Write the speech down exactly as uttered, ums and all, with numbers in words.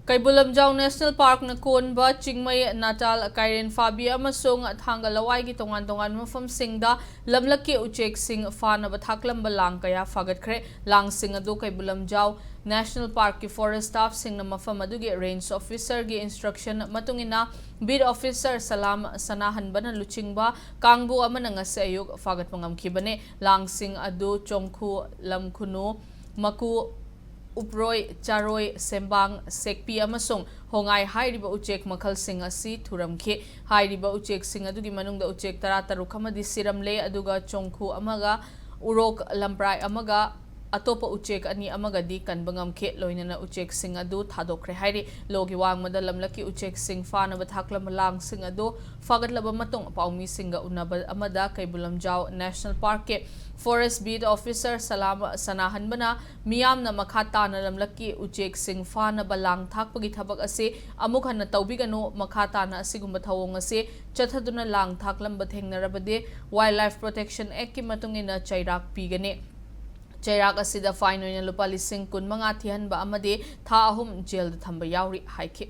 Keibul Lamjao National Park ꯅ ꯀꯣꯟꯕ ꯆꯤꯡꯃꯩ, ꯅꯥꯇꯥꯜ, ꯀꯥꯏꯔꯦꯟ ꯐꯥꯕꯤ ꯑꯃꯁꯨꯡ ꯊꯥꯡꯒ ꯂꯋꯥꯏꯒꯤ ꯇꯣꯉꯥꯟ ꯇꯣꯉꯥꯟꯕ ꯃꯐꯝꯁꯤꯡꯗ ꯂꯝꯂꯛꯀꯤ ꯎꯆꯦꯛꯁꯤꯡ ꯐꯥꯅꯕ ꯊꯥꯛꯂꯝꯕ ꯂꯥꯡ ꯀꯌꯥ ꯐꯥꯒꯠꯈ꯭ꯔꯦ꯫ ꯂꯥꯡꯁꯤꯡ ꯑꯗꯨ ꯀꯩꯕꯨꯜ ꯂꯝꯖꯥꯎ National Park ꯀꯤ forest staff ꯁꯤꯡꯅ ꯃꯐꯝ ꯑꯗꯨꯒꯤ range officer ꯒꯤ instruction ꯃꯇꯨꯡ ꯏꯟꯅ beat officer ꯁꯂꯥꯝ ꯁꯅꯥꯍꯟꯕꯅ ꯂꯨꯆꯤꯡꯕ ꯀꯥꯡꯕꯨ ꯑꯃꯅ ꯉꯁꯤ ꯑꯌꯨꯛ ꯐꯥꯒꯠꯄ ꯉꯝꯈꯤꯕꯅꯤ꯫ ꯂꯥꯡꯁꯤꯡ ꯑꯗꯨ ꯆꯣꯡꯈꯨ, ꯂꯝꯈꯨꯅꯨ, ꯃꯀꯨ, ꯎꯞꯔꯣꯏ, ꯆꯥꯔꯣꯏ, ꯁꯦꯝꯕꯥꯡ, ꯁꯦꯛꯄꯤ ꯑꯃꯁꯨꯡ ꯍꯣꯉꯥꯏ ꯍꯥꯏꯔꯤꯕ ꯎꯆꯦꯛ ꯃꯈꯜꯁꯤꯡ ꯑꯁꯤ ꯊꯨꯔꯝꯈꯤ꯫ ꯍꯥꯏꯔꯤꯕ ꯎꯆꯦꯛꯁꯤꯡ ꯑꯗꯨꯒꯤ ꯃꯅꯨꯡꯗ ꯎꯆꯦꯛ ꯇꯔꯥ ꯇꯔꯨꯛ ꯑꯃꯗꯤ ꯁꯤꯔꯝꯂꯦ, ꯑꯗꯨꯒ ꯆꯣꯡꯈꯨ ꯑꯃꯒ, ꯎꯔꯣꯛ ꯂꯝꯄ꯭ꯔꯥꯏ ꯑꯃꯒ, ꯑꯇꯣꯞꯄ ꯎꯆꯦꯛ ꯑꯅꯤ ꯑꯃꯒꯗꯤ ꯀꯟꯕ ꯉꯝꯈꯤ꯫ ꯂꯣꯏꯅꯅ ꯎꯆꯦꯛꯁꯤꯡ ꯑꯗꯨ ꯊꯥꯗꯣꯛꯈ꯭ꯔꯦ ꯍꯥꯏꯔꯤ꯫ ꯂꯣꯒꯤ ꯋꯥꯡꯃꯗ ꯂꯝꯂꯛꯀꯤ ꯎꯆꯦꯛꯁꯤꯡ ꯐꯥꯅꯕ ꯊꯥꯛꯂꯝꯕ ꯂꯥꯡꯁꯤꯡ ꯑꯗꯨ ꯐꯥꯒꯠꯂꯕ ꯃꯇꯨꯡ ꯄꯥꯎꯃꯤꯁꯤꯡꯒ ꯎꯅꯕ ꯑꯃꯗ ꯀꯩꯕꯨꯜ ꯂꯝꯖꯥꯎ National Park ꯀꯤ forest beat officer ꯁꯂꯥꯝ ꯁꯅꯥꯍꯟꯕꯅ ꯃꯤꯌꯥꯝꯅ ꯃꯈꯥ ꯇꯥꯅ ꯂꯝꯂꯛꯀꯤ ꯎꯆꯦꯛꯁꯤꯡ ꯐꯥꯅꯕ ꯂꯥꯡ ꯊꯥꯛꯄꯒꯤ ꯊꯕꯛ ꯑꯁꯤ ꯑꯃꯨꯛ ꯍꯟꯅ ꯇꯧꯕꯤꯒꯅꯨ, ꯃꯈꯥ ꯇꯥꯅ ꯑꯁꯤꯒꯨꯝꯕ ꯊꯧꯑꯣꯡ ꯑꯁꯤ ꯆꯠꯊꯗꯨꯅ ꯂꯥꯡ ꯊꯥꯛꯂꯝꯕ ꯊꯦꯡꯅꯔꯕꯗꯤ Wildlife Protection Act ꯀꯤ ꯃꯇꯨꯡ ꯏꯟꯅ ꯆꯩꯔꯥꯛ ꯄꯤꯒꯅꯤ꯫ ꯆꯩꯔꯥꯛ ꯑꯁꯤꯗ fine ꯑꯣꯏꯅ ꯂꯨꯄꯥ ꯂꯤꯁꯤꯡ ꯀꯨꯟ ꯃꯉꯥ ꯊꯤꯍꯟꯕ ꯑꯃꯗꯤ ꯊꯥ ꯑꯍꯨꯝ ꯖꯦꯜꯗ ꯊꯝꯕ ꯌꯥꯎꯔꯤ ꯍꯥꯏꯈꯤ꯫